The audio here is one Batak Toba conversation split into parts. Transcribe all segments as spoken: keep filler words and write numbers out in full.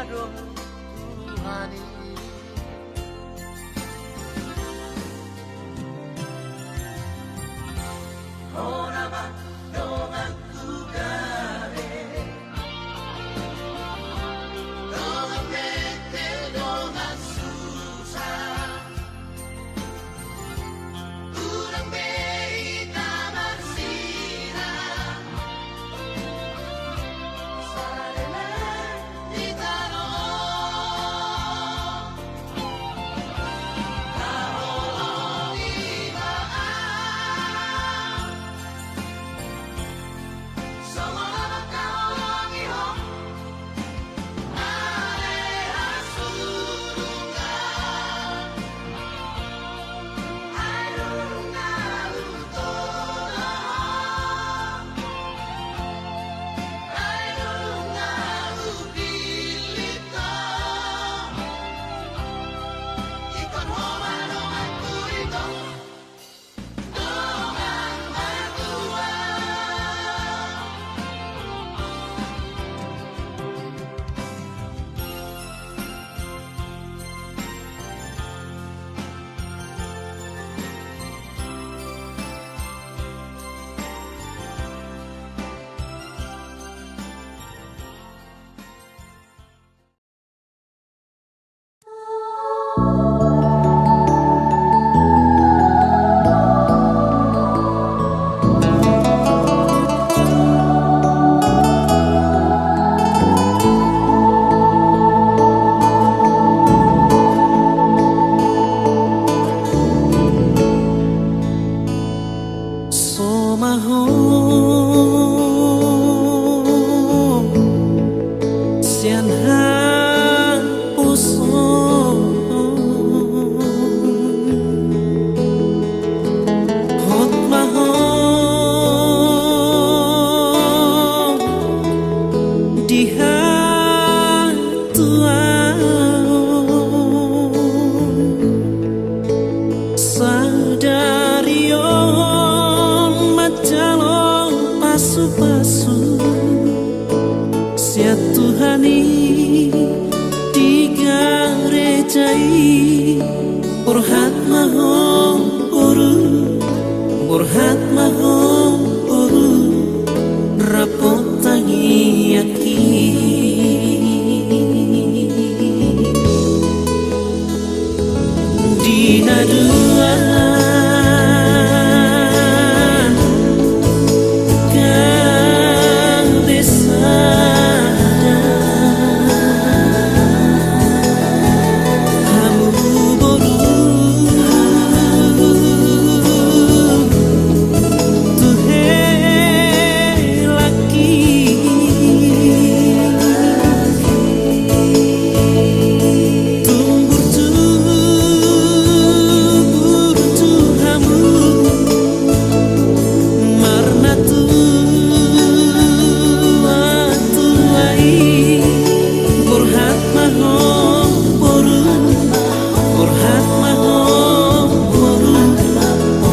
Adong Tuhan i. Hona ma donganku gabe, dongan mete, dongan susa. Unang be hita marsinang, saleleng hita ro. Taholongi ma au, songon na mangkaholongi ho. Somaho sian haposoon, hot ma ho di hatuaon. Sadari on manjalo pasupasu sian Tuhan i di gareja i. Borhat ma ho boru, borhat ma ho boru, rap tangiangki. Di na dua gabe sada, hamu boru tu helangki. Tumbur-tumbur tu hamu marnatua-tua i. Borhat ma ho boru, borhat ma ho boru,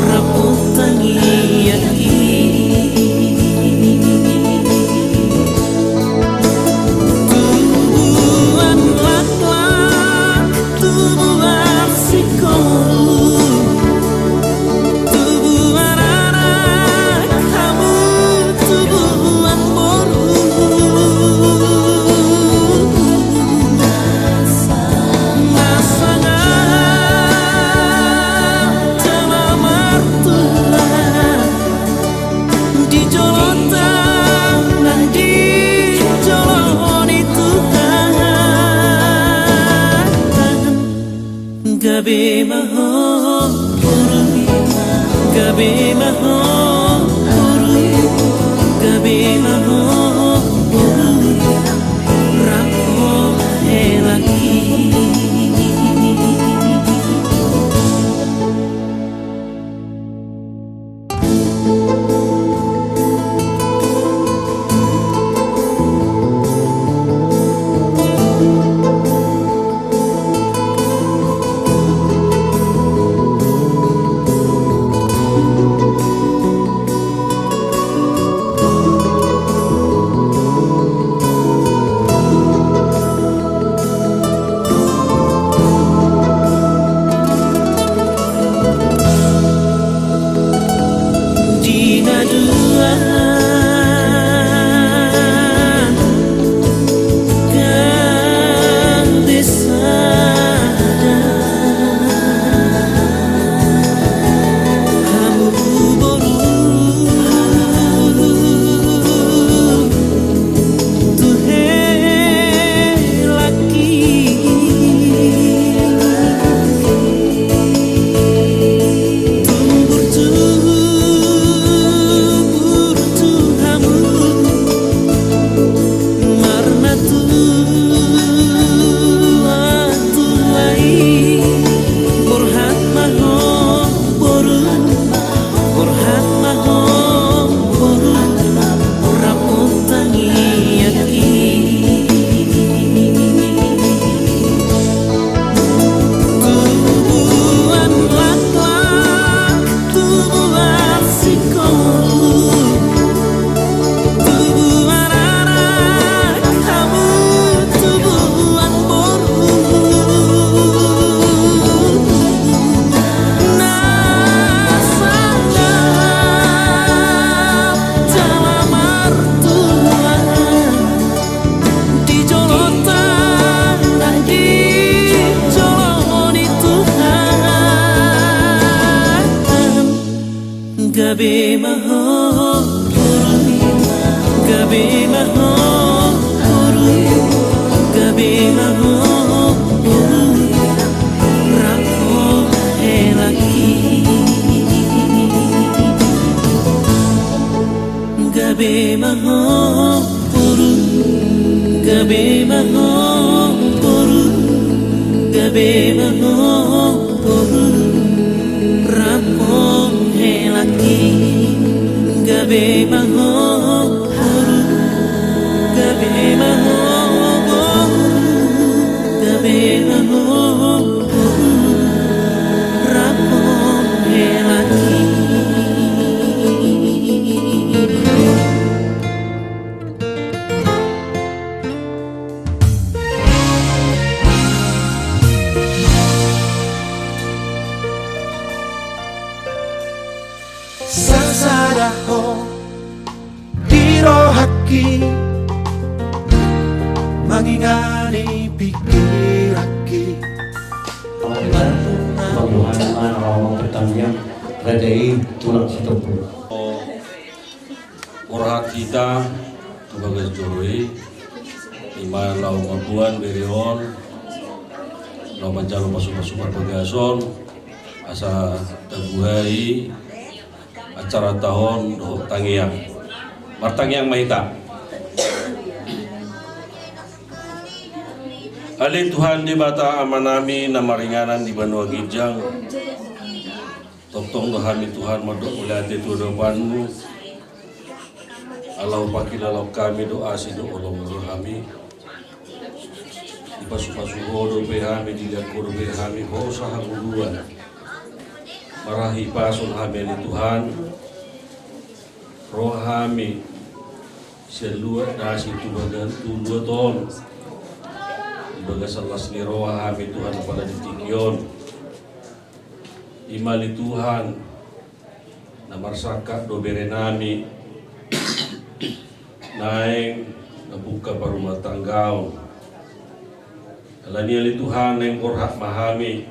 rap tangiangki. Tubuan laklak, tubuan singkoru, tubuan anak hamu, tubuan boru. Pasangan jala martua di jolonta nang di jolo ni Tuhan. Gabe ma ho boru, gabe ma ho boru, gabe ma ho boru, rap helangki. Gabe ma ho boru, gabe ma ho boru, gabe ma ho boru, rap ho hela i. Gabe ma ho boru, gabe ma ho boru, gabe ma ho boru, rap ho hela i. Gabe ma ho boru, gabe ma ho boru, gabe ma ho boru, rap ho hela i. Sasada ho di rohangki, mangingani pingkiranki. Tuhan, Tuhan, Tuhan, Tuhan, Tuhan, Tuhan, Tuhan, Tuhan, Tuhan, Borhat hita tu bagas joro i, ima laho mamboan bere on, laho manjalo pasupasu parbagason, asa tabuhai acaranta on dohot tangiang. Martangiang ma hita. Ale Tuhan Debata Amanami na maringanan di banua ginjang, tongtong do hami Tuhan mandok mauliate tu adopanMu. Ala hupangkilala hami do asi do holong ni rohami. Dipasupasu Ho dope hami, dilean Ho dope hami hosa hangoluan. Marhahipason hami ale Tuhan. Ro hami sian luat na asi tu bagas tu luat on. Di bagasan las ni roha hami Tuhan, pala di tingki on. Ima ale Tuhan, na marsangkap do berenami, naeng na bungka parumatanggaon. Alani ale Tuhan, naeng borhat ma hami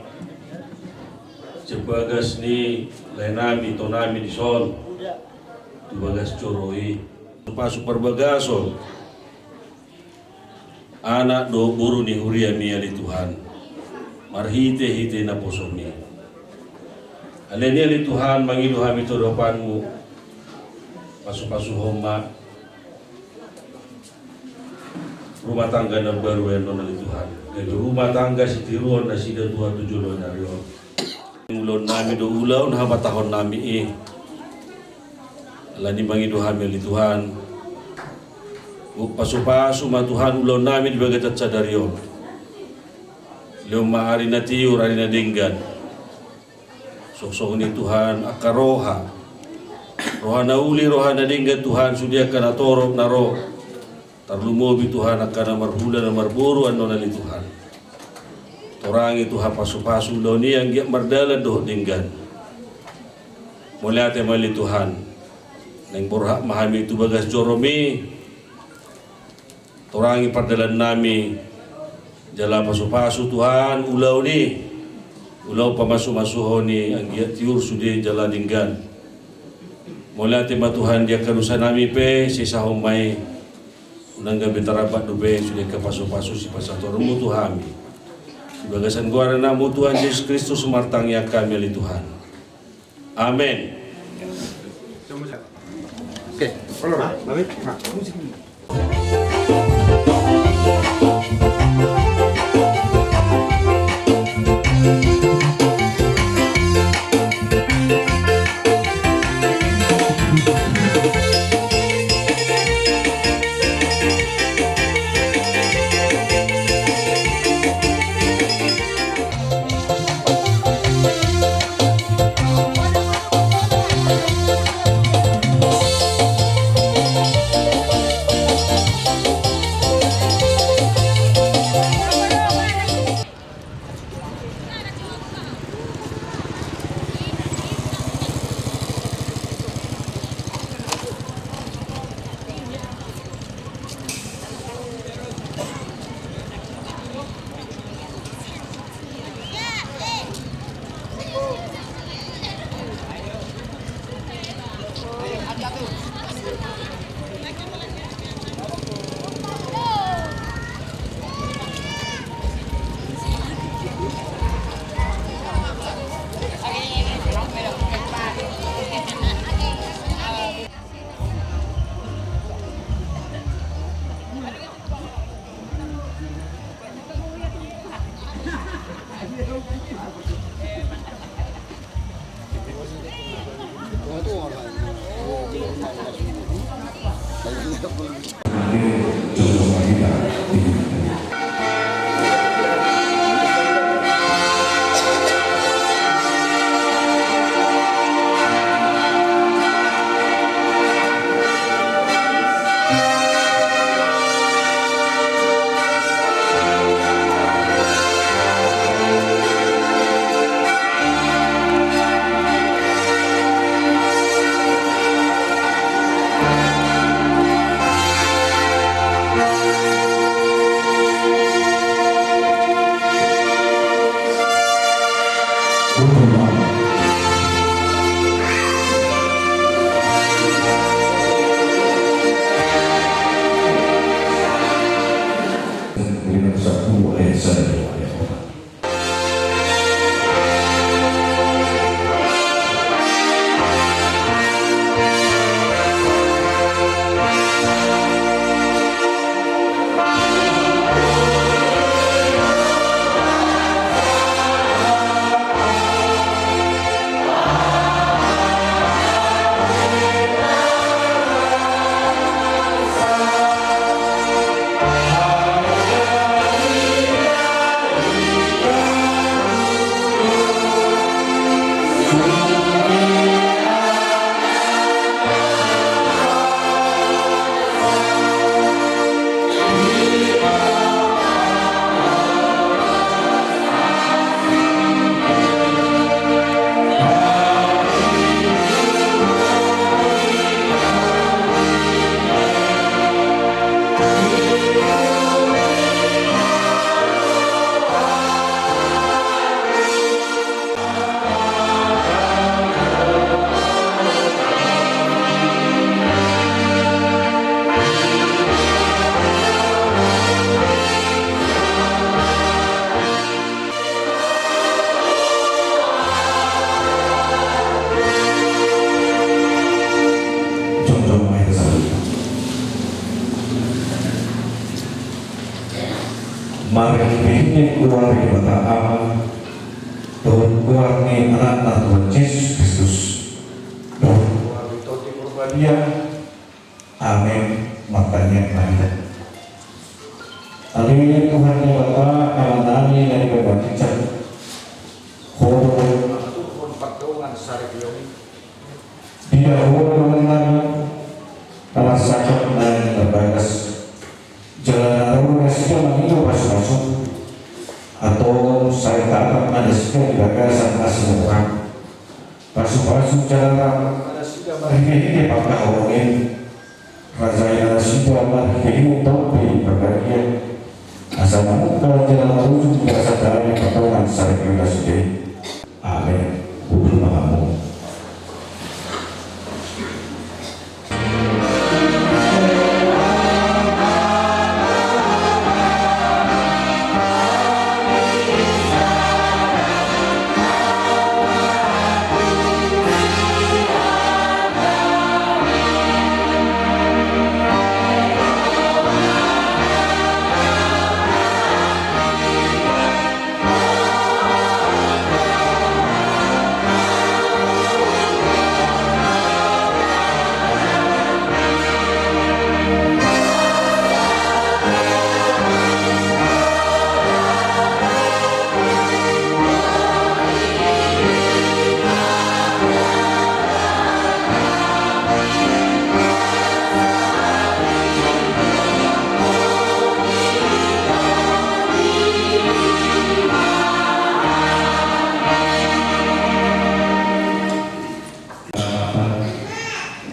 sian bagas ni laenami, tonami dison, tu bagas joro i. Pasu parbagason anak dohot boru ni huriaMi ale Tuhan, marhitehite naposoMi. Alani ale Tuhan, mangido hami tu adopanMu, pasupasuhon ma rumah tangga na baru on ale Tuhan. Gabe rumah tangga sitiruon nasida tua tu joloan ni ari on. Ulaonnami do ulaon habatahonnami i. Alani mangido hami ale Tuhan, pasupasu ma Tuhan ulaonnami di bagasan sadari on. Lehon ma ari na tiur, ari na denggan. Songon i Tuhan angka roha, roha na uli, roha na denggan Tuhan, sude angka na torop na ro. Tarlumobi Tuhan angka na marhula na marboru annon ale Tuhan. Torangi Tuhan pasupasu ulaon i anggiat mardalan dohot denggan. Mauliate ma ale Tuhan. Naeng borhat ma hami tu bagas joroMi. Torangi pardalannami. Jala pasupasu Tuhan ulaon i. Ulaon pamasumasuhon i anggiat tiur sude jala denggan. Mauliate ma Tuhan di angka dosanami pe sesahon ma i. Unang gabe tarambat dope sude angka pasupasu sipasatoronMu tu hami. Di bagasan goar ni AnakMu Tuhan Jesus Kristus martangiang hami ale Tuhan. Amen. Oke, Jongjong ma hita saluhut. Marhitehite goar ni Debata Ama, dohot goar ni Anakna Tuhan Jesus Kristus, dohot goar ni Tondi Porbadia. Amen. Martangiang ma hita. Ale Tuhan Debata, Amanami na di banua ginjang, Ho do na mangaturhon pardongansaripeon i. Dia Ho do dongannami na marsangkap nang na bagas, jala na ro nasida mangido pasupasum, antong sai taatap ma nasida di bagasan asi ni roham. Pasupasu jala ramoti ma nasida marhitehite pangkaholongan i. Rajai nasida marhitehite Tondi Porbadia, asa manungkal jala marujung di bagasan dame pardongansaripeon nasida i. Amen. Hundul ma hamu.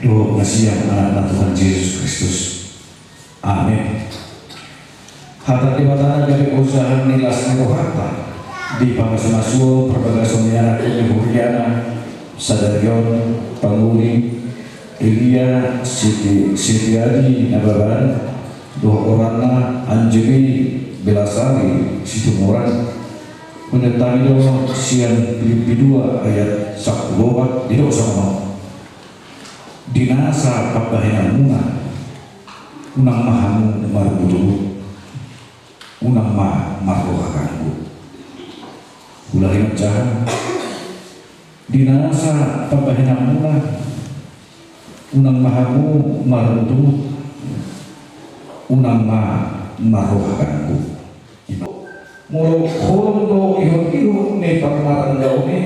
Dohot na sian Anakna Tuhan Jesus Kristus. Amen. Hata Debata na gabe ojahan ni las ni rohanta, di pamasu-masuon parbagason ni Anakna di huriana sadari on, pangoli Elia Siti-, Sitiadi Nababan, dohot goranna Anjeli Belasari Situmorang. Hunetangi do sian Pilippi dua ayat sampulu opat, didok songon on. Di nasa pambahenanmuna, unang ma hamu marbutobut, unang ma marroha ganggu. Ulahi ma jala. Di nasa pambahenanmuna, unang ma hamu marbutobut, Unang ma marroha ganggu. Molo holong do ihot-ihot ni parmaranggaon i,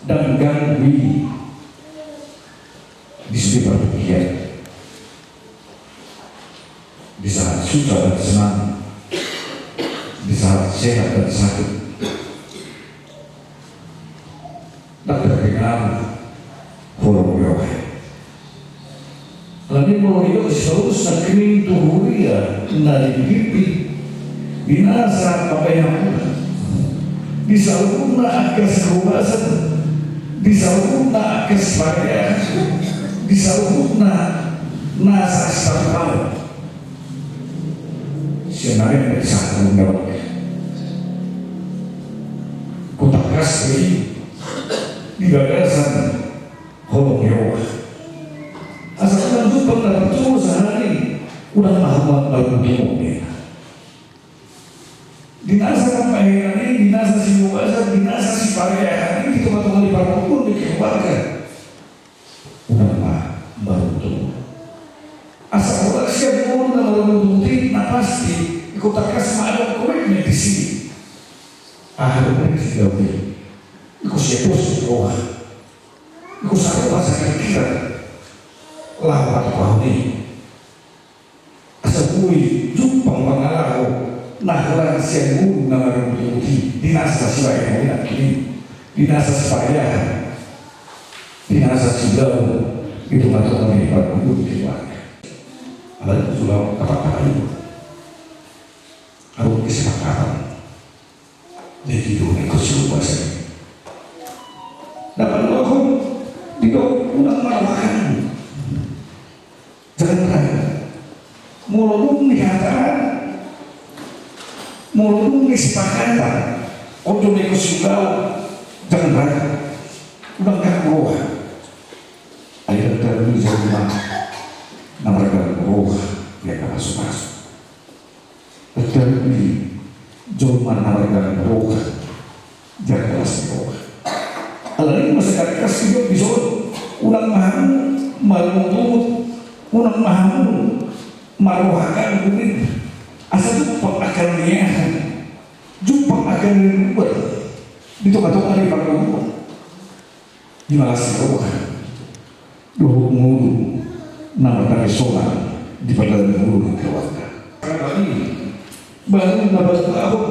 ndang ganggu i di sude partingkian. Di saat susah dan senang, di saat sehat dan sakit. Ndang terpengaruh holong ni roha i. Alani molo didok sitorus nangkining tu huria na di Pilippi, di nasa pambahenanmuna, di saluhutna angka sihubasan, di saluhutna angka sipariahan, di saluhutna nasa sipatupaon. Sian na rembet sahun na rok. Hutangkas be i di bagasan holong ni roha. Asa unang jumpang na parjolo sahali, unang ma hamu marungutungut ninna. Di nasa pambahenan i, di nasa sihubasan, di nasa sipariahan i, di tongatonga ni parngoluon ni keluarga. Unang ma marungutungut. Asa holan sian ngolu na marungutungut i, na pasti ingkon tangkas ma adong komitmen disi. Aha do prinsip i? Ingkon sian pos ni roha, ingkon saroha sahingkira laho patupahon i. Asa boi jumpang pangalaho na holan sian ngolu na marungutungut i, di nasa sibahenon i nangkining, di nasa sipariahan, di nasa siulaon, di tongatonga ni parngoluon ni keluarga. Alai tu ulaon kapakapaion, adong kesepakatan. Jadi didok ingkon sihubasan. Na paduahon, didok unang marroha ganggu. Jangan ragu. Molo dung nihataan, molo dung nisepakatan, on do na ingkon siulaon, jangan ragu. Unang ganggu roha. Ai ndang tarlumobi jolma na marganggu roha di angka pasupasu. Ndang tarlumobi jolma na marganggu roha di angka las ni roha. Alani i ma sangkap tangkas didok dison, unang ma hamu marungutungut, unang ma hamu marroha ganggu ninna. Asa jumpang angka na niahan, jumpang angka na niudutan di tongatonga ni parngoluon. Di las ni roha dohot ngolu na martangis sonang di pardalan ni ngolu ni keluarga. Karena i baru na baru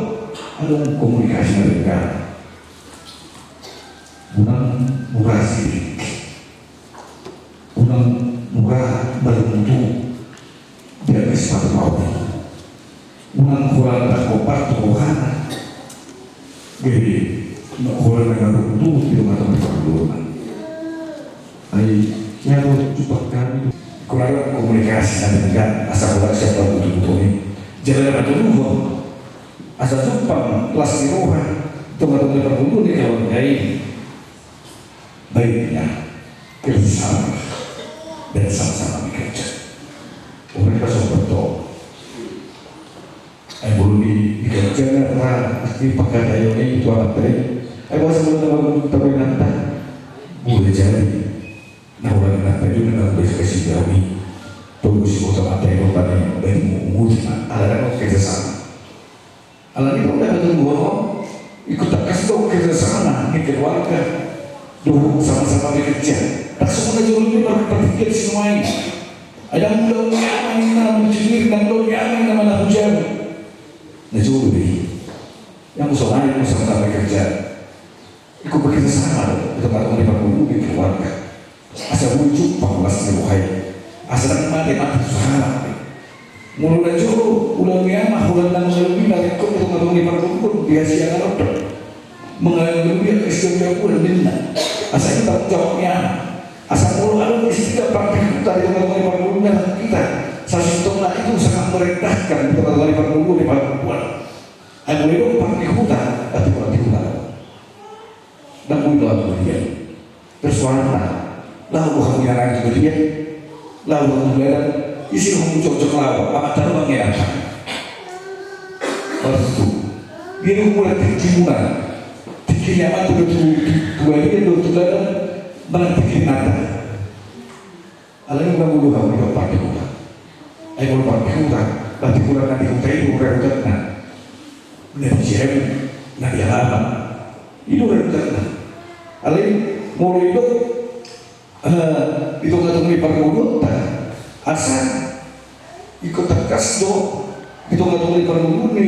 adong komunikasi na denggan. Unang mura sidik, unang mura marungutungut. Dia kasih satu mau. Unang holan na hombar tu rohana. Jadi, unang holan na ngaruk tu di rumah teman parguru. Ai, ya, tu, tu pakan. Kurang komunikasi na denggan, asa holan siapa butuh-butuh ni. Jadi, ada butuh. Asa jumpang las ni roha, teman-teman parguru ni kawan gai. Baiknya kerjasama dan sama-sama bekerja. Pemerintah sobat to. Ai belum di, di kerja na pasti pakai ayo ni itu anak tadi. Ai bahasa belum tahu tahu nanti. Boleh jadi. Nah, orang nanti juga nggak boleh kasih jauh ni. Tunggu si kota mata yang tadi. Baik mau mudik. Ada kan kerjasama. Alani i, undang na tolu on, ingkon tangkas do kerjasama ni keluarga dohot sama-sama bekerja. Ndang songon na jolo i partingkian sinuan i. Ai ndang ulaon ni ama ninna manahu jemir, ndang ulaon ni ama ninna manahu jabu. Na jolo do i. Yang songon i ingkon sama-sama bekerja. Ingkon bekerja sama do, di tongatonga ni parguru ni keluarga. Asa boi jumpang las ni roha i. Asa ndang mate-mate tu sahalak. Molo na jolo ulaon ni ama holan na mangalobi na ringkot di tongatonga ni parguru, di hasiangan on do. Mangalobi angka istirahat ninna. Asa i tanggung jawab ni ama. Asa molo adong istirahat partingkian di tongatonga ni parguru na hita. Sasintongna itu sangat merendahkan di tongatonga ni parguru ni parguru. Ai molo adong partingkian, berarti partingkian. Ndang boi laho tu dia. Persoalanna, laho do hamu inganan tu dia. Laho do hamu tu dia. Ise hamu jokjok laho, amat tano mangenan. Maksudku, dia do mulai tingki muna. Tingki ni amat tu, tu, tu dia do tu dia. Mana tingki ni amat. Alani i ma molo hamu di partingkian. Ai molo parhuta, berarti huta na di huta i do rahutanna. Na di siamun, na di alaman, i do rahutanna. Alai molo i do, eh, di tongatonga ni parngoluonta, asa ingkon tangkas do di tongatonga ni parngoluon ni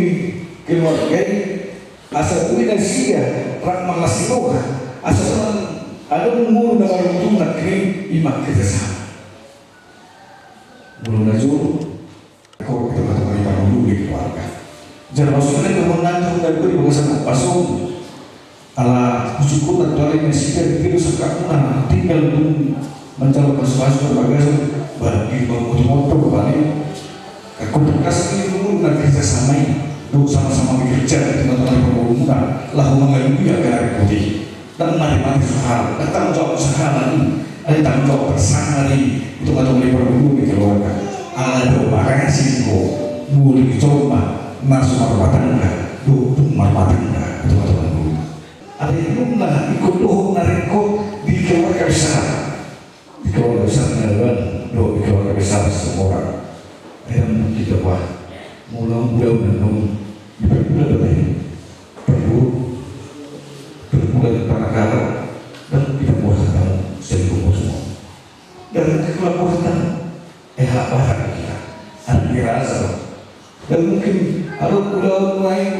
keluarga i, asa boi nasida rap marlas ni roha, asa songon adong ngolu na maruntung nangkin i ma kerjasama. Molo na jolo, ingkon di tongatonga ni parngoluon ni keluarga. Jala maksudna ingkon nangkin na boi di bagasan pason. Ala husungkun na tuari nasida di piro sangkapmuna tinggal dung manjalo pasupasu parbagason, ba di bangku tu motor balik. Ingkon tangkas i ngolu na kerjasama i, dung sama-sama bekerja di tongatonga ni parngoluonmuna, laho mangalului angka na ringkot i. Ndang mate-mate sahalak, ndang tanggung jawab sahalak i, ai tanggung jawab bersama di tongatonga ni parngoluon ni keluarga. Ala do marasi do, muli jomma na so marumah tangga dohot dung marumah tangga di tongatonga ni parngoluon. Alai nunga ingkon dohot na ringkot di keluarga besar. Di keluarga besar Nababan dohot di keluarga besar Situmorang. Ai ndang mungkin do, bah, molo ulaon na naung di perbulan do, bah, perlu, perbulan Panakaran, ndang mungkin do molo hatamu selingkuh molo semua. Ndang mungkin do molo hatamu, eh, halak Batak do hita, anak ni raja do. Ndang mungkin adong ulaon nuaeng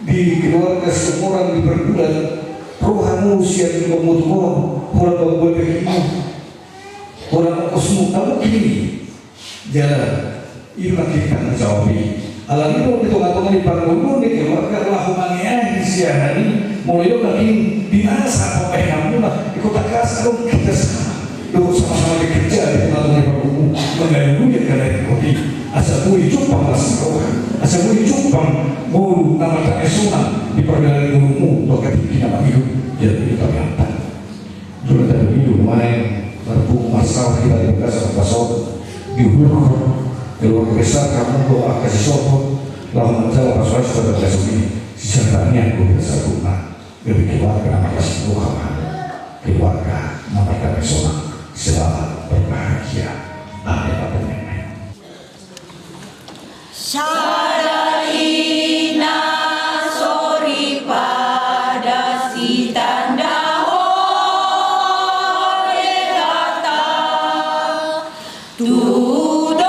di keluarga Situmorang di perbulan, ro hamu sian lubang motor on, holan bambu atekimu, holan ongkosmu, ndang mungkin i. Jala i ma nangkin tanggung jawab i. Alani do di tongatonga ni parngoluon ni keluarga laho mangeahi siamun i, molo i nangkin binasa pambahenanmuna, ingkon tangkas adong kerjasama. Dohot sama-sama bekerja di tongatonga ni parngoluon, mangalului angka na ringkot i, asa boi jumpang las ni roha, asa boi jumpang ngolu na mardalan sonang di pardalanan ni ngolunmu tu angka tingki na mangihut. Jadi, di parianta. Jolo tadi do nuaeng marpungu marsaor hita di bagasan pason, diuhurhon keluarga besar hamu dohot angka sisohot laho manjalo pasupasu parbagason i, sian tangiang do hita saluhutna. Gabe keluarga na marlas ni roha ma, keluarga na mardamai sonang, selamat berbahagia. Amin. Sada i na soripada sitandahon Debata. Tudos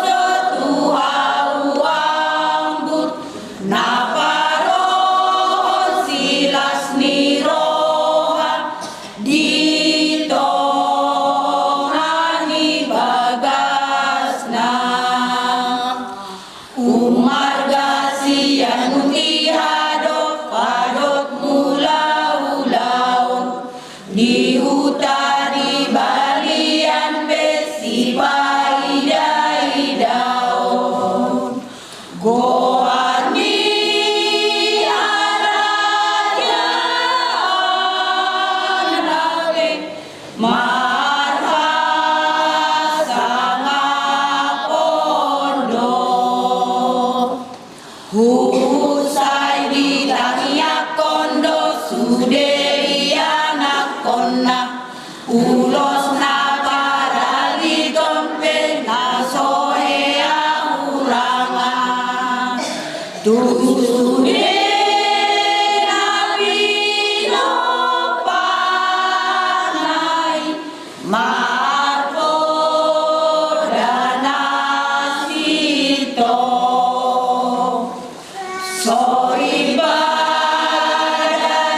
do tu hau ambut na parohon silas ni roha di tonga ni bagasna. Umarga sian mutiha do padot mula ulaon, di huta di balian pe sipaidaidaon. Goar ni harajaon na pe marhasangapon do. Huhut sai ditangiangkon do sude ianakkonna, ulos na paraliton pe na so hea hurangan. Tu sude na pinompar na i, marpoda na sintong. Soripada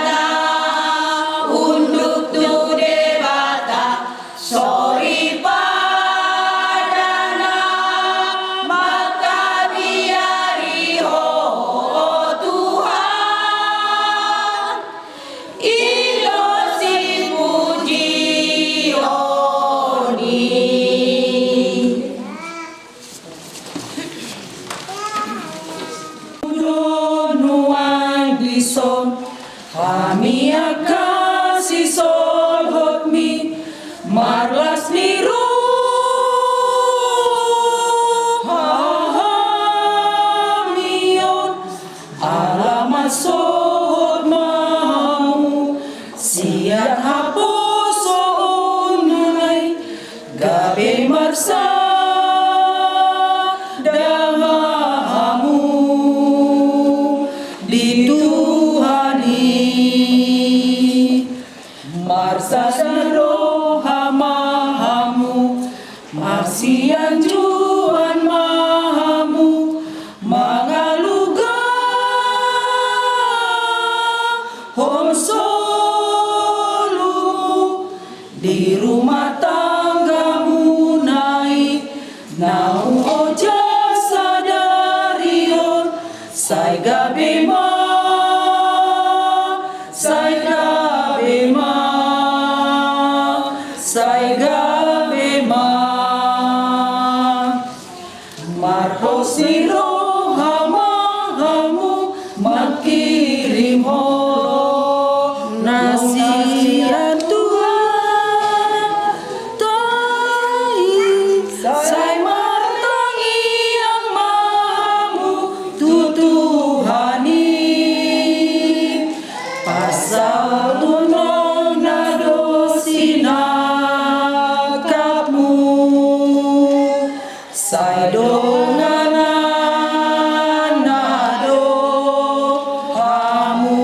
na unduk tu Debata, soripada na mangkabiari Ho, o Tuhan. I do sipujion i. Nuaeng dison hami angka sisolhotmi, marlas ni roha hami on, ala mansohot ma hamu sian haposoonna i, gabe marsa di Tuhan i. Marsada roha ma hamu, marsianjuan ma hamu, mangalugahon solumu di rumah tanggamuna i. Naung oja sadari on, sai gabe ma, sai gabe ma, sai gabe ma. Marhos ni roha ma hamu manghirimhon na sian Tuhanta i, sai martangiang ma hamu tu Tuhan i, pasahathon na do sinangkapmu. Sai dongananna do hamu.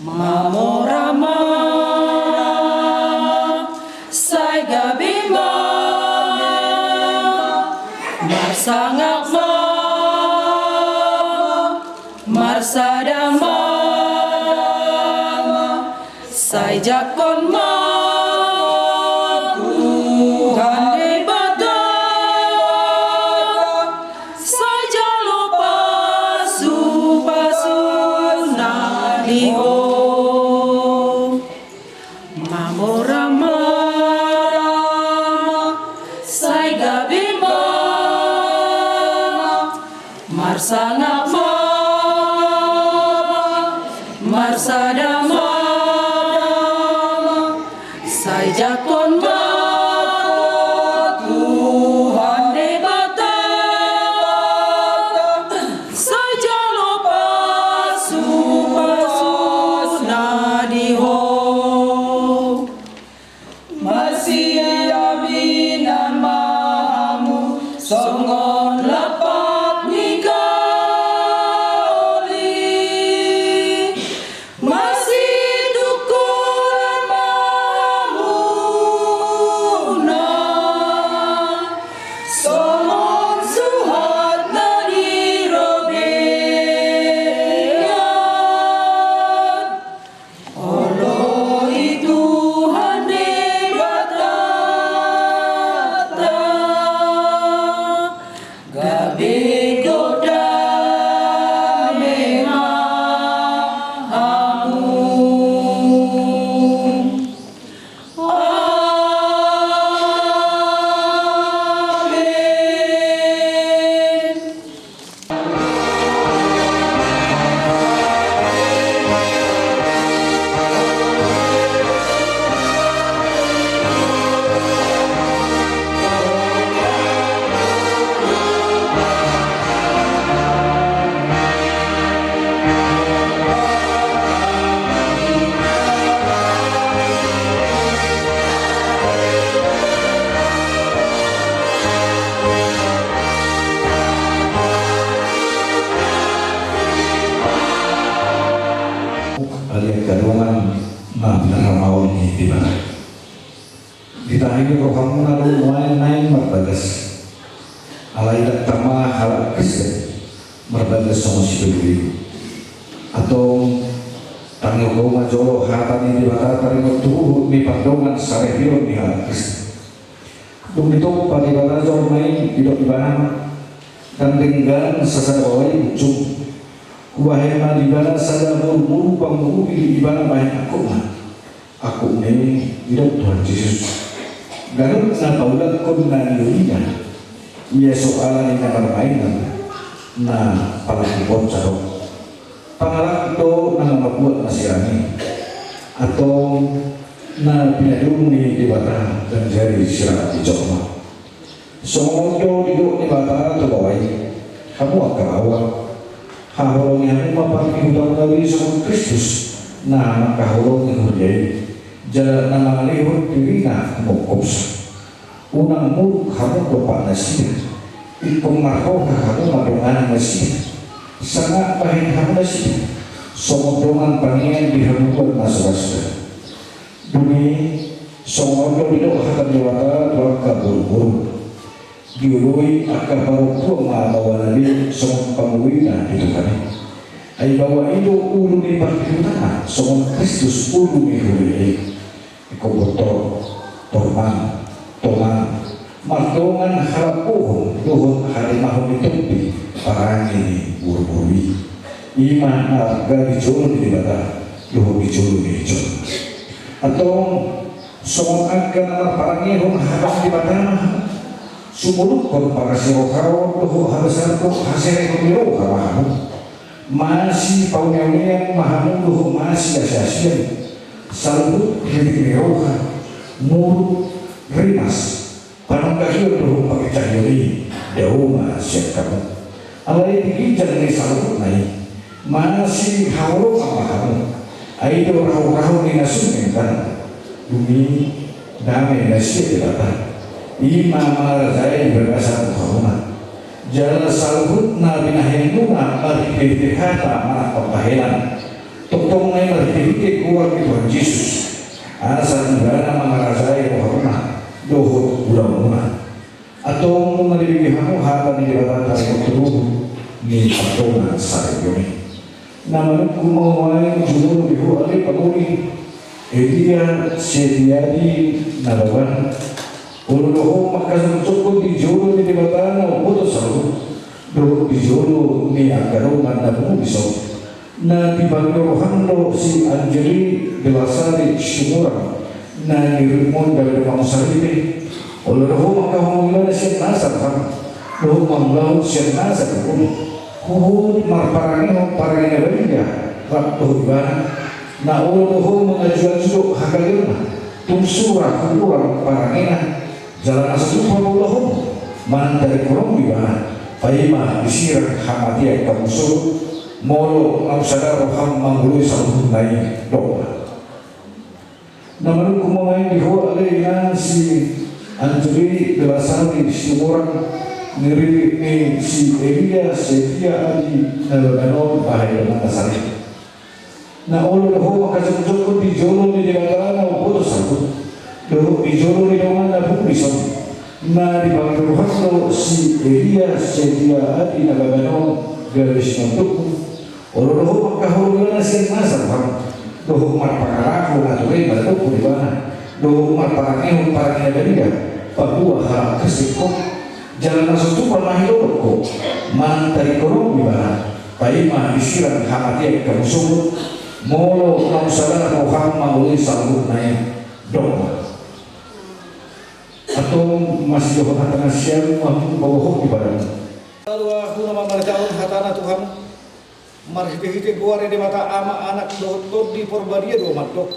Mamora ma, sai gabe ma, marsangap ma, marsada ma, sai jangkon ma Tuhan Debata, sai jalo pasupasuna di ho. Mamora ma, sai gabe ma, marsangap ma, marsada ma, sai jangkon ma Tuhan Debata, sai jalo pasupasuna di ho. Marsiaminan ma hamu songon lampak ni kaoli. Marsitungkolan ma hamuna songon suhat na di robean. Olo i Tuhan Debatanta, gabe do dame ma hamu. Amen. Alai angka dongan na pinarmaen ni Debata, ditangihon rohamuna do nuaeng naeng marbagas. Alai ndang tama halak Kristen marbagas songon sibegu-begu. Antong tangihon ma jolo hata ni Debata taringot tu huhut ni pardongan saripeon ni halak Kristen. Dung ditompa Debata jolma i, didok ibana ma, ndang denggan sasada bawai ujung. Hubahen ma di ibana sada boru-boru pangurupi di ibana bahen angkupna. Angkupna i didok Tuhan Jesus. Ganup na paulakhon na nidokna, ia so ala ni na marmain na palang ni bonsa do. Pangalap do na mambuat na sirang i. Antong na pinadomu ni Debata ndang jadi sirang ni jolma. Songon do didok ni Debata tu bawai, hamu angka baoa, haholongi hamu ma parpingkiranmuna i songon Kristus na mangkaholongi huria i, jala na mangalehon dirina mangkopsa. Unang muruk hamu dompak nasida, ingkon marroha hamu mandongani nasida. Sanga bahen hamu nasida songon dongan panean di habubuan na so las da. Dung i songon on do didok hata ni Debata tu angka boruboru: Dioloi angka parompuan ma baoana be songon pangoloina di Tuhan i. Ai baoa i do ulu ni partingkian, songon Kristus ulu ni huria i. Ingkon botor, tormang, tonang, mardongan halambohon dohot harimahon ni topi parange ni boruboru i. I ma na gabe jolo ni Debata dohot di jolo ni jolma. Antong songon angka na marparangehon hata ni Debata ma hamu. Sumurungkon parasirohaon dohot habasarhon haserehon ni roha ma hamu. Masipauneunean ma hamu dohot masiasiasian. Saluhut ritik ni roha, muruk, rimas, panungkahion dohot pangincahion i dao ma sian hamu. Alai di ginjang ni saluhutna i masihaholongan ma hamu. Ai do rahorahon ni na sumenggan. Dung i dame na sian Debata, i ma mangarajai di bagasan rohamuna. Jala saluhut na binahenmuna marhitehite hata manang pambahenan, tongtong ma i marhitehite goar ni Tuhan Jesus, asa Ibana mangarajai rohamuna dohot ulaonmuna. Antong nunga dibege hamu hata ni Debata taringot tu ruhut ni pardongansaripeon i. Na manungkun ma nuaeng jumolo di ho ale pangoli Elia Setiadi Nababan. Olo do ho mangkajongjonghon di jolo ni Debata na umboto saluhut dohot di jolo ni angka dongan na pungu dison. Na dipangido roham do si Anjeli Belasari Situmorang na nirikmon gabe donganmu saripe. Olo do ho mangkaholongi ibana sian nasa roham dohot mangulahon sian nasa gogo. Huhut marparangehon parange na badia rap dohot ibana. Na olo do ho mangajuaju do hagaleonna, tung sura hurang parangena. Jala na so tupa ma ulaonmu manang taringoronmu ibana, paima disirang hamatean hamu sogot, molo naung sada roham mangoloi saluhutna i. Dok ma. Na manungkun ma nuaeng di ho ale inang si Anjeli Belasari Situmorang, niririt ni si Elia Setia Adi Nababan on bahen donganna saripe. Na olo do ho mangkajongjonghon di jolo ni Debata na umboto saluhut dohot di jolo ni dongan na pungu dison. Na dipangido roham do si Elia Setia Adi Nababan on gabe sinondukmu. Olo do ho mangkaholongi ibana sian nasa roham dohot marpangalaho na ture manadokon ibana dohot marparangehon parange na badia paboa halak Kristen ho. Jala na so tupa ma hudok ho manang taringoronmu ibana, paima disirang hamatean hamu sogot, molo naung sada roham mangoloi saluhutna i. Dok ma. Antong masidohot hata na sian hamu paboahon di padamu. Lalu ahu na mamarjahon hatana tu hamu. Marhitehite goar ni Debata Ama, Anak dohot Tondi Porbadia do mandok,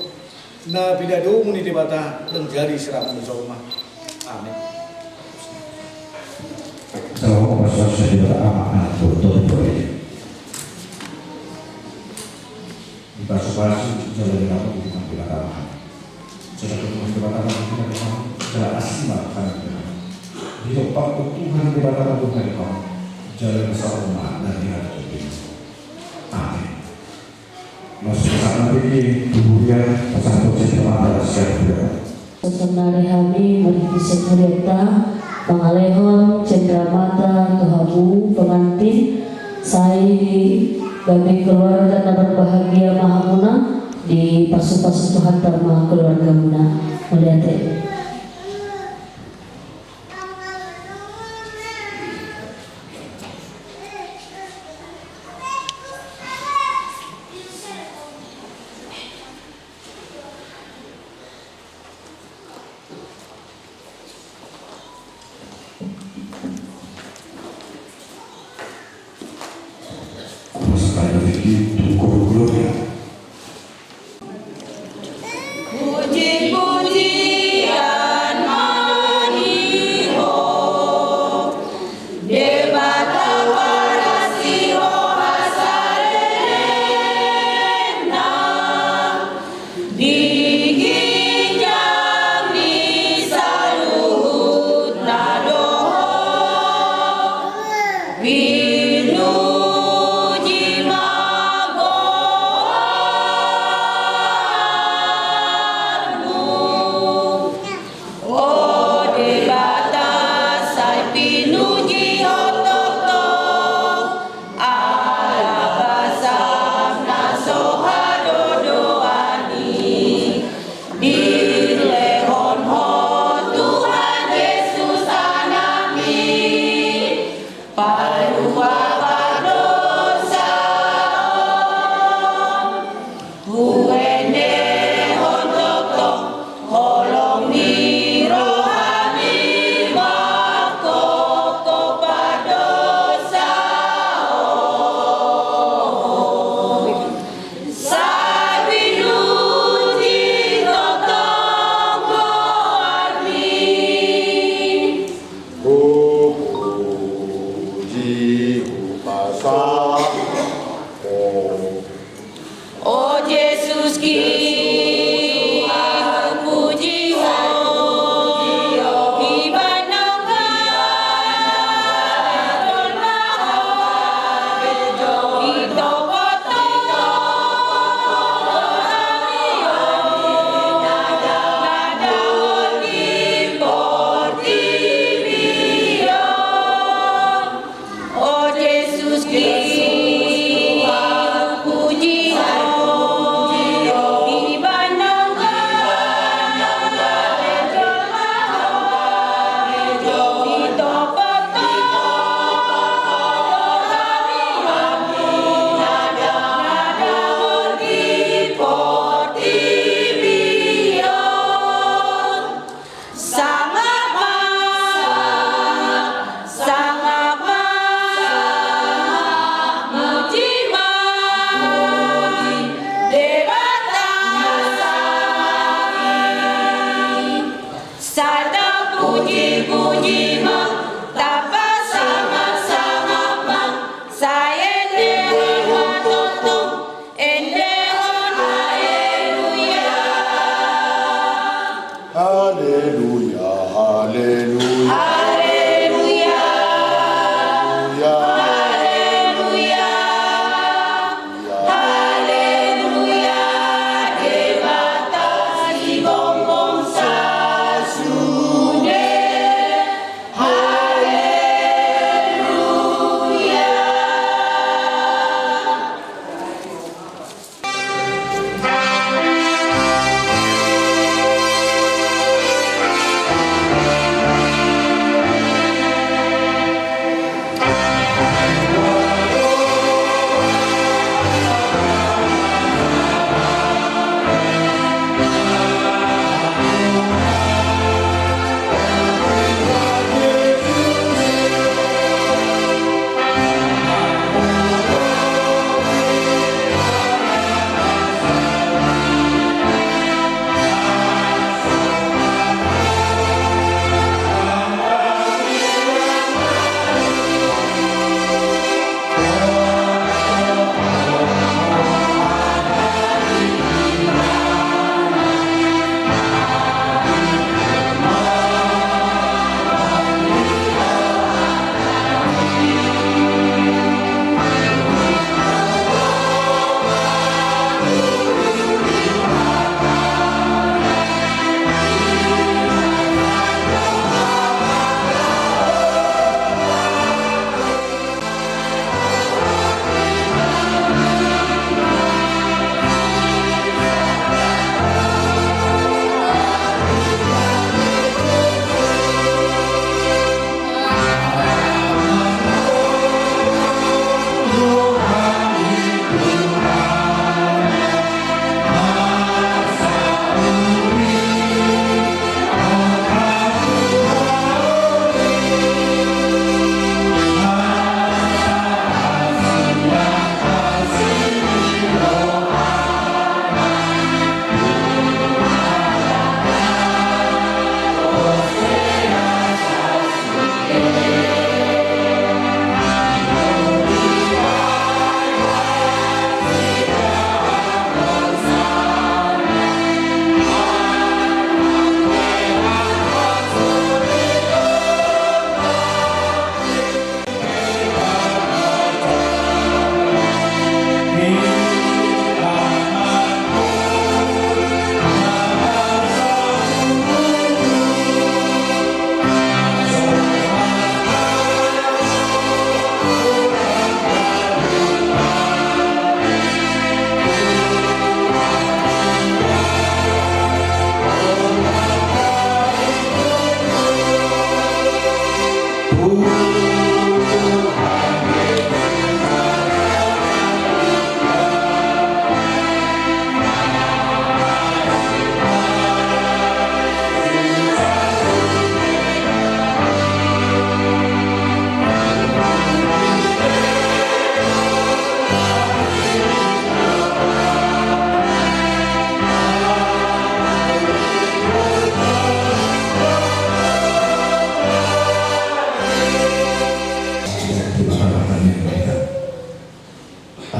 na pinadomu ni Debata ndang jadi sirang ni jolma. Amen. Salam hormat selalu Debata Ama, Anak dohot Tondi Porbadia. Dipasupasu jala diramoti Tuhan Debata Ama. Jala Tuhan Debata Ama, jala asi ma hami. Didompakhon Tuhan Debata Ama, jala dipasahat ma na di hadapan. Amin. Masuk ke sana, Riki, tuburia, pasang kursi, mata, siap, ya. Sonari hami marhite sipurianta mangalehon cendramata tu hamu pengantin, sai gabe keluarga na berbahagia ma hamuna, dipasupasu Tuhanta ma keluargamuna. Mauliate. Puji-pujian. O Jesus Kristus, puji Ho, di banua na tolhas, di tongotongona hami on, na dao di portibi on. O Jesus Kristus,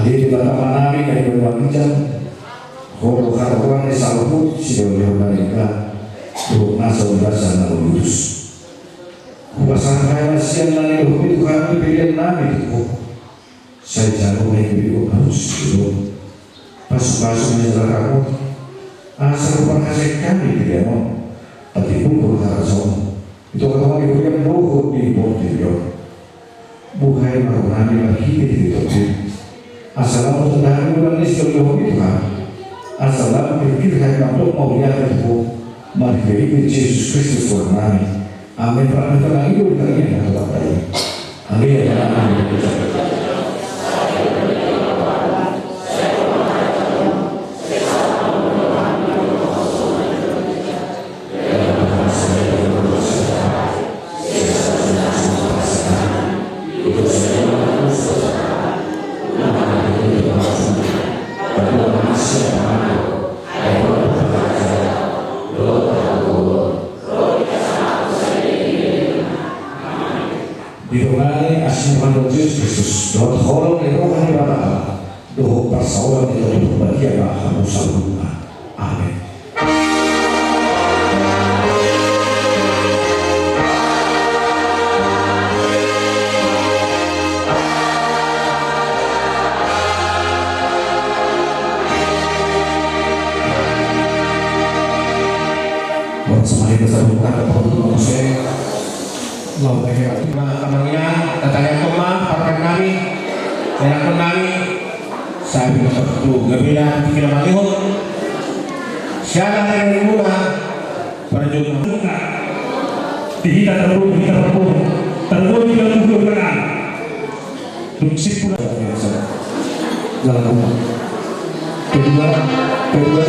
Ale Debata Amanami na di banua ginjang, Ho do haroroan ni saluhut sidaodaoan na denggan dohot nasa umbasa na urusan. Hupasahat hami ma sian na nidohononMi tu hami pelean nami tu Ho. Sai jalo ma i gabe ulos ni sidung. Pasupasu ma i jala ramoti, asa huparhaseang hami pelean on, patimbulhon harajaonMu di tongatonga ni huriaM dohot di portibi on. Buhai ma rohanami marhitehite TondiM, asa lam tanda hami ulang ni sidaodaoanMi tu hami, asa lam girgir hami mandok mauliate tu Ho, marhitehite Jesus Kristus Tuhannami. Amen. Rap ma hita mangido di huriaM na toba i. Amen. Didongani asi ni Tuhan Jesus Kristus, dohot holong ni roha ni Debata, dohot parsaoran ni Tondi Parbadia ma hamu saluhutna. Amen. Buat semuanya bisa buka ke teman-teman saya. Laut akhir. Amang inang, tatangihon ma parmen nami, menakkon nami, sabi tu gabena tingki na mangihut. Siala na mula parjolo. Di hita terbuka, hita terbuka, terbuka di dalam kubur kan. Duk simpul. Jalan rumah. Kedua, kedua.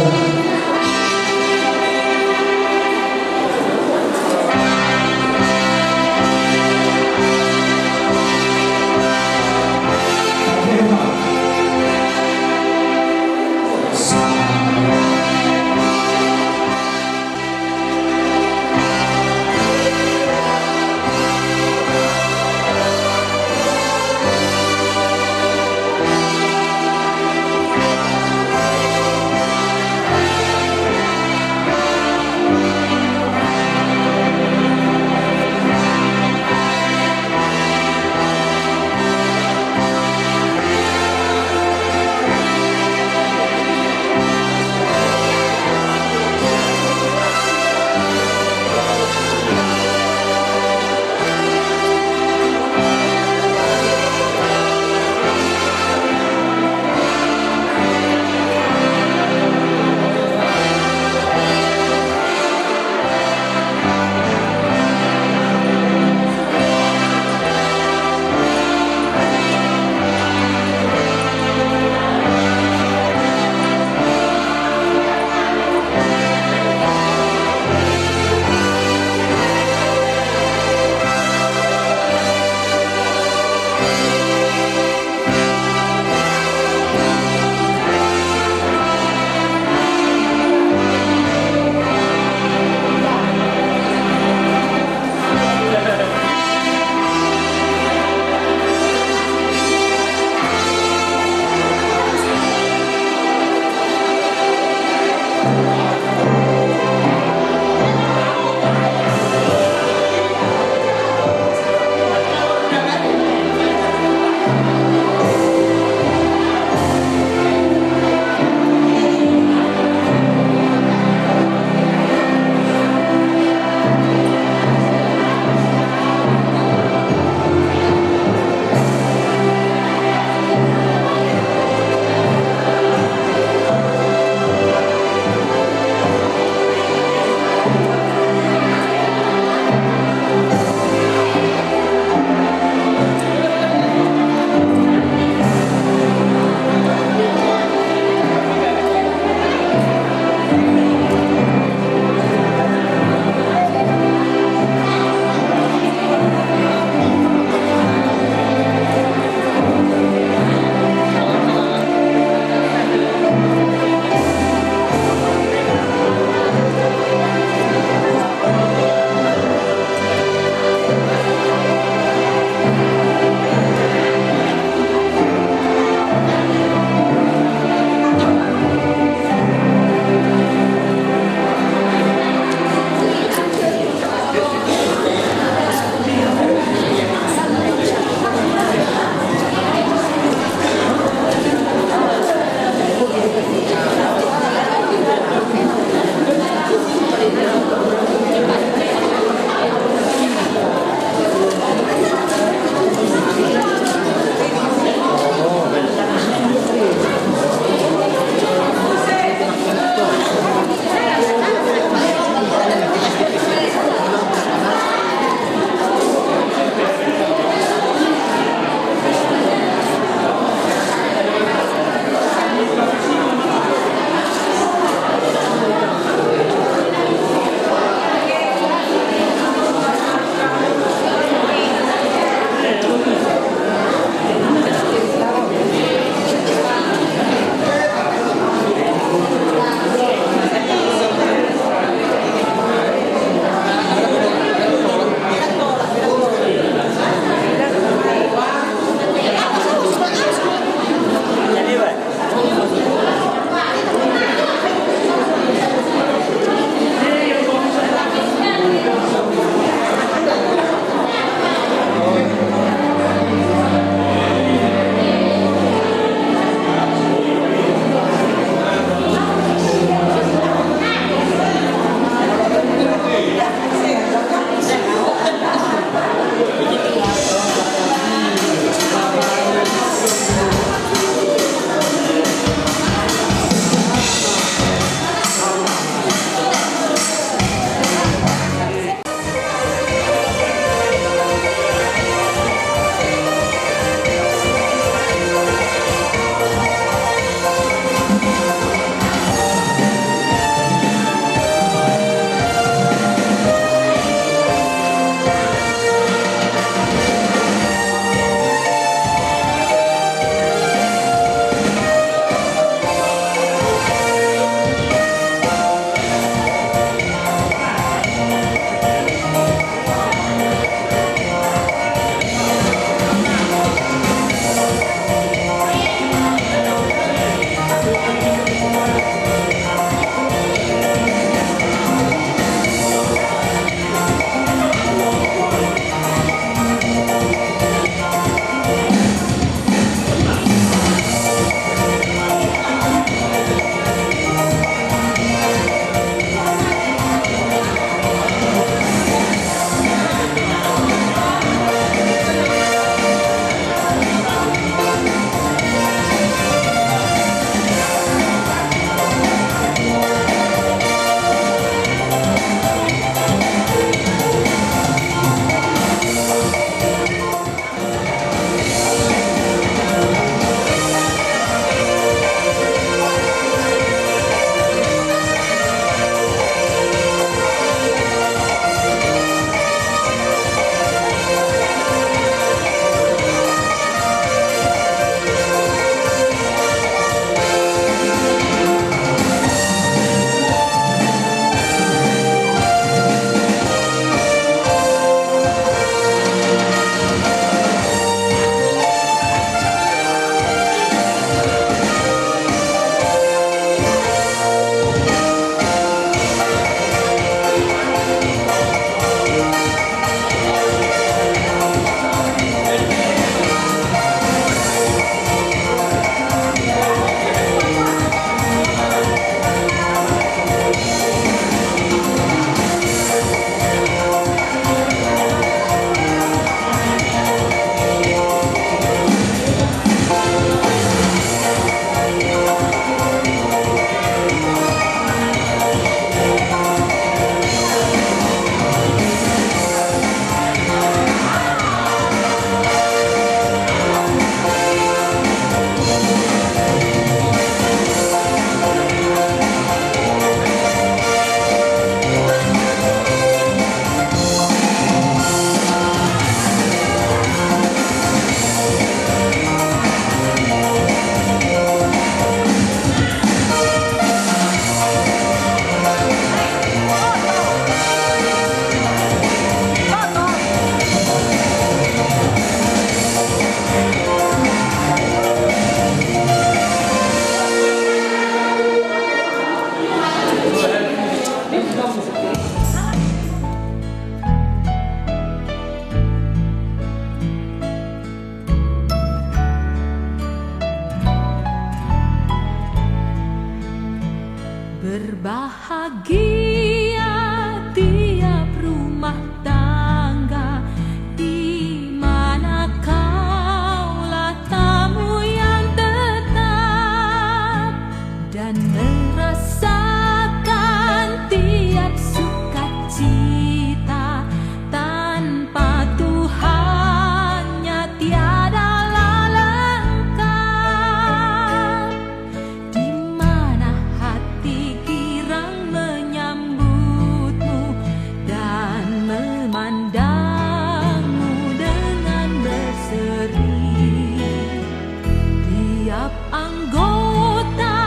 Bahagia tiap rumah tangga di mana kaulah tamu yang tetap dan merasakan tiap sukacita. Tanpa Tuhannya tiadalah lengkap. Di mana hati girang menyambutmu dan memandangmu dengan berseri. Tiap anggota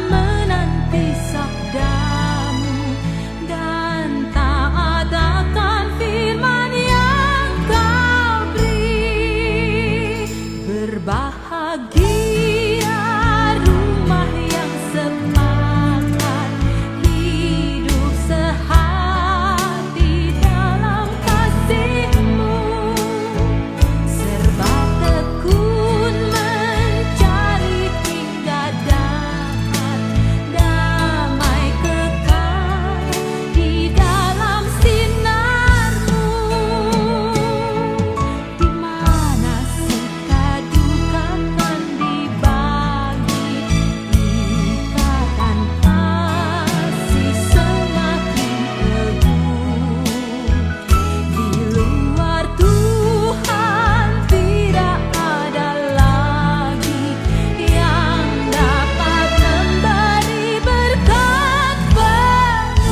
menanti sabdamu dan taat akan firman yang kau beri. Berbahagia rumah yang sepakat hidup sehati dalam kasihmu. Serba tekun mencari hingga dapat damai kekal di dalam sinarmu. Di mana suka duka kan dibagi, ikatan kasih semakin teguh. Di luar Tuhan tidak ada lagi yang dapat memberi berkat penuh.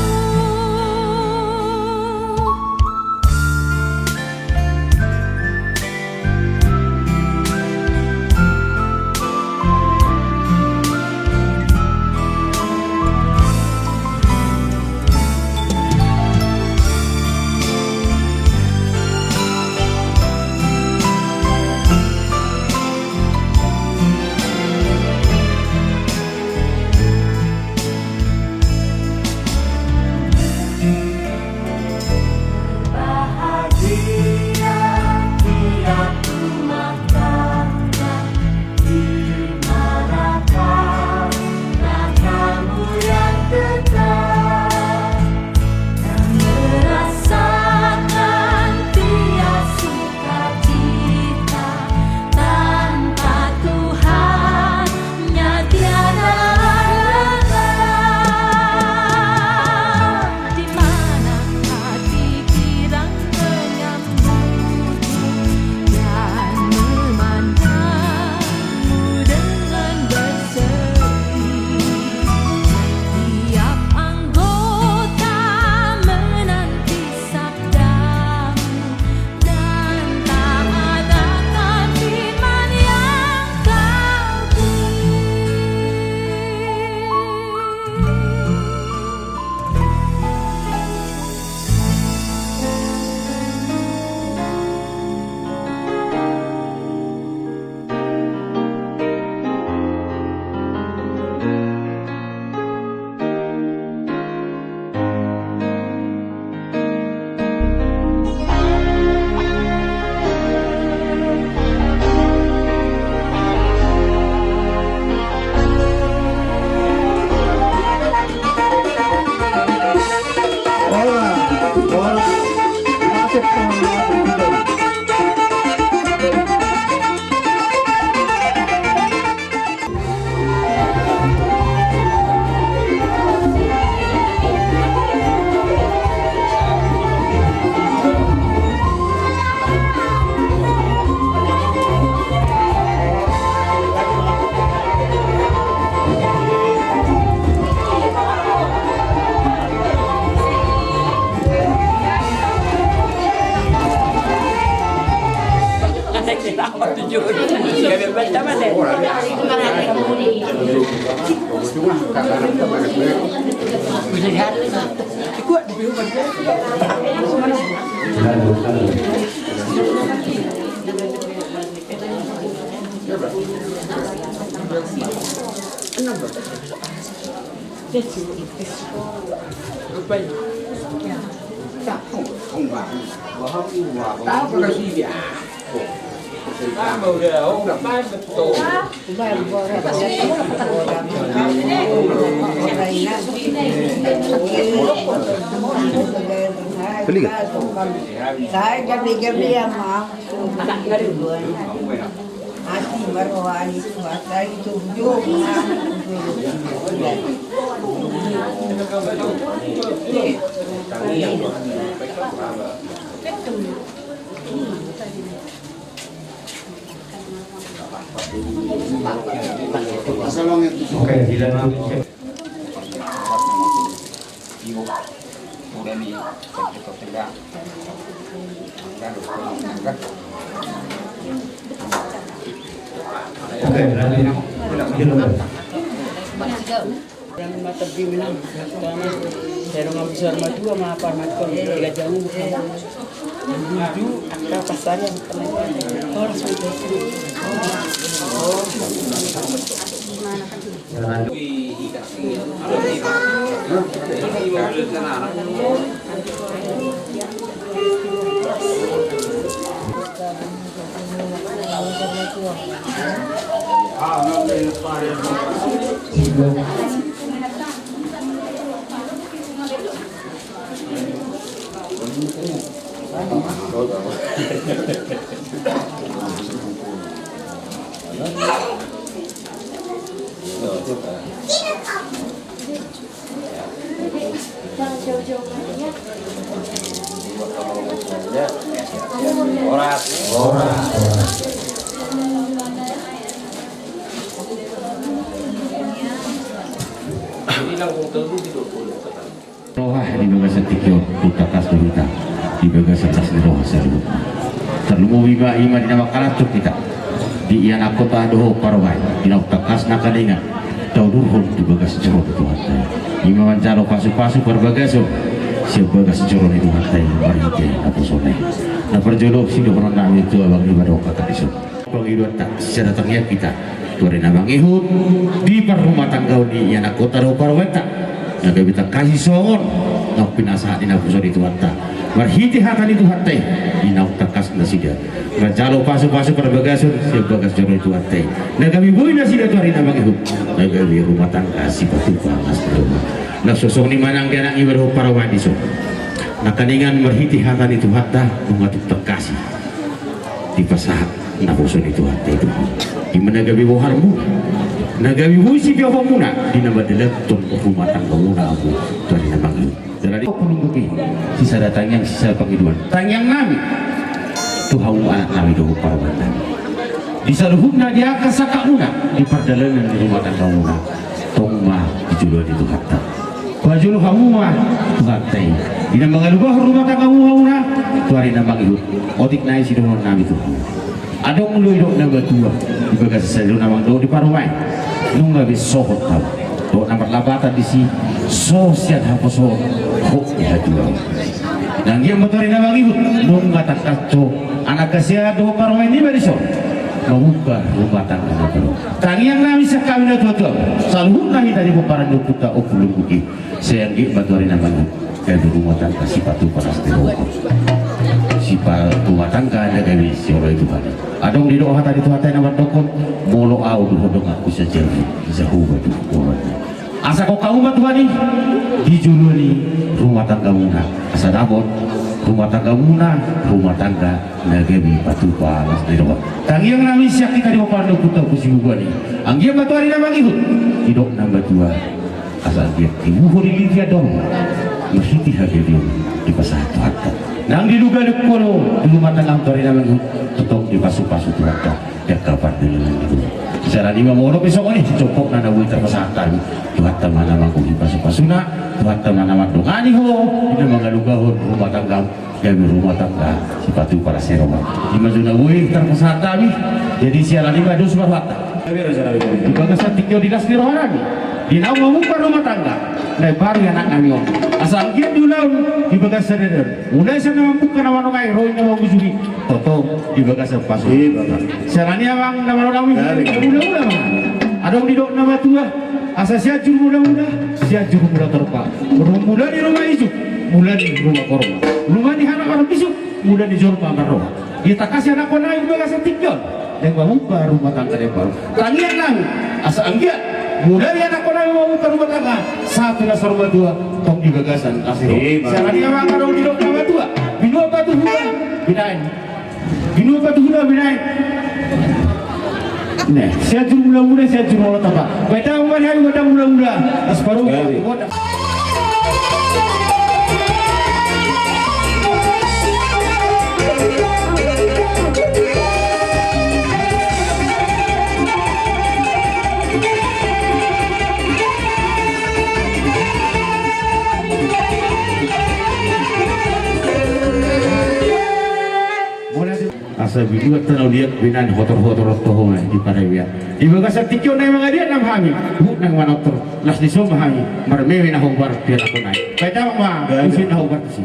Bahagia tiap rumah tangga di mana kaulah tamu yang tetap dan merasakan tiap sukacita. Tanpa Tuhannya tiada lengkap. Di mana hati girang menyambutmu dan memandangmu dengan berseri. Tiap anggota menanti sabdamu dan taat akan firman yang kau beri. Sai gabe-gabe ma. Asi ma roha ni Tuhanta i tu jolo. Oke, dilanjut. Horas. Horas. Roha di bagasan tingki on, tangkas do hita di bagasan las ni roha saluhutna. Tarlumobi ma i ma di na mangkalanjut hita di ianakhonta dohot parumaen, di na tangkas nangkaningan taudurhon tu bagas joro ni Tuhanta i. I ma manjalo pasu-pasu parbagason sian bagas joro ni Tuhanta i marhite naposona i. Na parjolo sidohonon nami tu abang ni badoka tadi son. Pangidoanta sisada tangiang hita tu ari na mangihut di parrumatanggaon ni ianakhonta dohot parumaenta na gabe tangkas i songon naung pinasahat ni naposo ni Tuhanta marhite hata ni Tuhanta i. Di naung tangkas nasida manjalo pasu-pasu parbagason sian bagas joro ni Tuhanta i na gabe boi nasida tu ari na mangihut na gabe rumah tangga sipatupa las ni roha. Na songon i ma nang di anak ni badoka parumaen dison. Nangkaningan marhite hata ni Tuhanta nunga tung tangkas i dipasahat naposo ni Tuhanta i tu ho. I ma na gabe boharmuna, na gabe boi sitiopmuna di na mandalankon rumah tanggamuna hamu tu ari na mangihut. Jadi ompung ni boru i, sisada tangiang sisada pangidoan. Tangiang nami tu hamu anak nami dohot parumaen nami di saluhutna di angka sangkapmuna di pardalanan ni rumah tanggamuna. Tong ma dijoloan ni Tuhanta. Pajolo hamu ma Tuhanta i di na mangalugahon rumah tanggamuna tu ari na mangihut. Otik nai sidohonon nami tu hamu. Adong do didok na matua di bagasan sadari on amang dohot di parumaen. Nunga be sohot hamu dohot na marlapatan disi, so sian haposoon, hot di hatuaon. Nang ia ma tu ari na mangihut nunga tangkas jo anak hasian dohot parumaen i ma dison mamungka rumah tangga na baru. Tangiang nami sian hami natuatua saluhutna hita di pomparan ni ompunta ompung ni boru i. Sai anggiat ma tu ari na mangihut gabe rumah tangga sipatupa las ni roha, sipa-, rumah tangga na gabe sioloi Tuhan i. Adong didok hata ni Tuhanta i na mandokkon, molo ahu dohot donganku sajabu, jahowa do goarna. Asa gokhon hamu ma Tuhan i di joloan ni rumah tanggamuna asa dapot rumah tanggamuna rumah tangga na gabe patupa las ni roha. Tangiang nami sian hita di pomparan ni ompunta ompung Sibubuan i. Anggiat ma tu ari na mangihut didok na matua asa anggiat dibuho diliti adong marhite hagabeon dipasahat Tuhanta. Nang di lugalug ho do di rumah tangga tu ari na mangihut tongtong dipasupasu Tuhanta di angka pardalanan ni roha. Siala ni i ma molo pe songon i sicompokna na boi tarpasahat hami, Tuhanta ma na manggohi pasupasuna, Tuhanta ma na mandongani ho di na mangalugahon rumah tangga gabe rumah tangga sipatupa las ni roha. I ma jo na boi tarpasahat hami. Jadi siala ni i ma dos ma rohanta di bagasan tingki on di las ni roha nami di naung mamungka rumah tangga na imbaru i anak nami on. Asa anggiat di ulaon di bagasan sadari on mulai sian na mamungka na manongai ro i na mangujungi tongtong di bagasan pasu. Siala ni i amang na manonang i, mulai-mulai ma. Adong didok na matua asa Sianjur Mula-mula, Sianjur Mula Torpa. Mula ni rumah ijuk, mula ni rumah korma. Mula ni halak marbisuk, mula ni jolma marroha. Ditangkasi anakkon nami di bagasan tingki on, naeng mamungka rumah tangga na imbaru. Tangiang nami asa anggiat mulai anakkon nami mamungka rumah tangga, sahat tu na saur matua, tong di bagasan asi roha. Ima. Sai na dia mangkadok didok na matua: Binuat ma tu hula binaen. Binuat ma tu hula binaen. Nah, Sianjur Mulamula, Sianjur Molo Tamba. Baen damang ma di hami gondang mulamula. As paru. Gabe. Asa binuat tano dia binaen hotor-hotor on toho ma di paraibean. Di bagasan tingki on naeng mangaliat nama hami, huhut naeng manortor, las ni son ma hami marmeme na hombar tu anakkon nami. Baen damang ma, gabe, tusi na hombar tusi.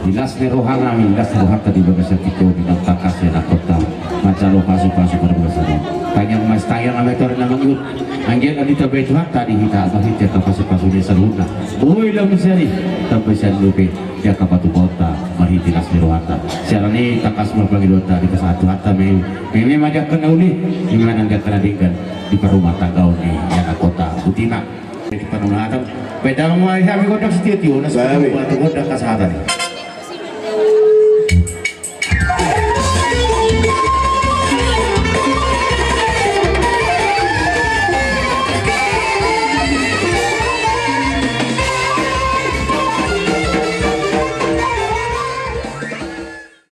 Di las ni roha nami, di las ni rohanta di bagasan tingki on, di na tangkas ianakhonta manjalo pasupasu parbagason on. Tangiang ma, tangiang ma i, tor na mangihut. Anggiat na ditambai Tuhanta di hita marhite angka pasupasu ni saluhutna. Boi lam sari, tamba sian dope di angka patupaonta marhite las ni rohanta. Siala ni i tangkas ma pangidoanta dipasahat Tuhanta ma i. Meme ma di angka na uli, meme ma nang di angka na denggan di parrumatanggaon ni ianakhonta. Botima. Di panumahatan. Baen damang ma di hami gondang sitio-tio na. Baen. Gondang kasahatan.